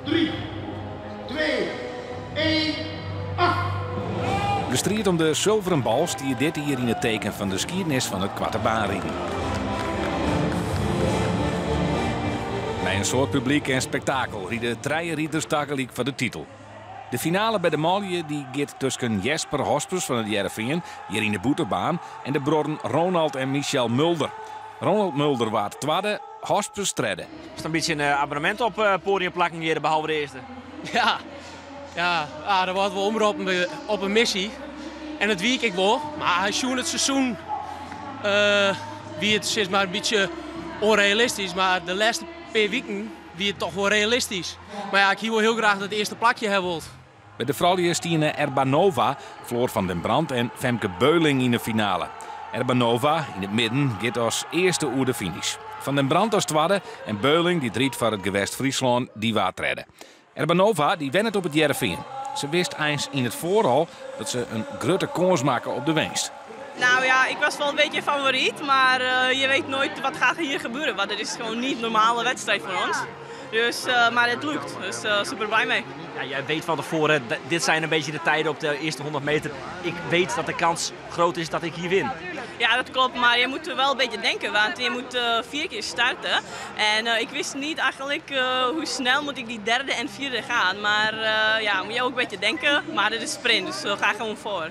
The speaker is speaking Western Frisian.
3, 2, 1, af! De striid om de sulveren bal stie dit jier yn it teken fan de skiednis fan it koartebaanriden. Mei in soad publyk en spektakel ride trije riders tagelyk foar de titel. De finale by de manlju dy giet tusken Jesper Hospes fan It Hearrenfean, hjir yn de Bûterbaan, en de bruorren Ronald en Michel Mulder. Ronald Mulder waard twadde, Hospes tredde. Is it in bytsje in abonnemint op poadiumplakken hjir, behalve de earste? Ja, ja, ah, der wurdt wol omroppen op in missy. En dat wie ik ek wol. Mar sjoen it seizoen wie it sis mar in bytsje ûnrealistysk. Mar de lêste pear wiken wie it toch wol realistysk. Mar ja, ik hie wol hiel graach dat earste plakje ha wold. By de froulju stiene Erbanova, Floor van den Brandt en Femke Beuling yn de finale. Erbanova, yn it midden, giet as earste oer de finish. Van den Brandt as twadde en Beuling, dy't rydt foar it gewest Fryslân, dy waard tredde. Erbanova dy wennet op It Hearrenfean. Se wist eins yn it foar al dat se in grutte kâns makke op de winst. Nou ja, ik was wel een beetje favoriet, maar je weet nooit wat gaat hier gebeuren. Want het is gewoon niet een normale wedstrijd voor ons. Dus, maar het lukt, dus super blij mee. Ja, jij weet van tevoren, dit zijn een beetje de tijden op de eerste 100 meter. Ik weet dat de kans groot is dat ik hier win. Ja, dat klopt, maar je moet wel een beetje denken, want je moet 4 keer starten. En ik wist niet eigenlijk hoe snel moet ik die derde en vierde gaan. Maar ja, moet je ook een beetje denken, maar het is sprint, dus we gaan gewoon voor.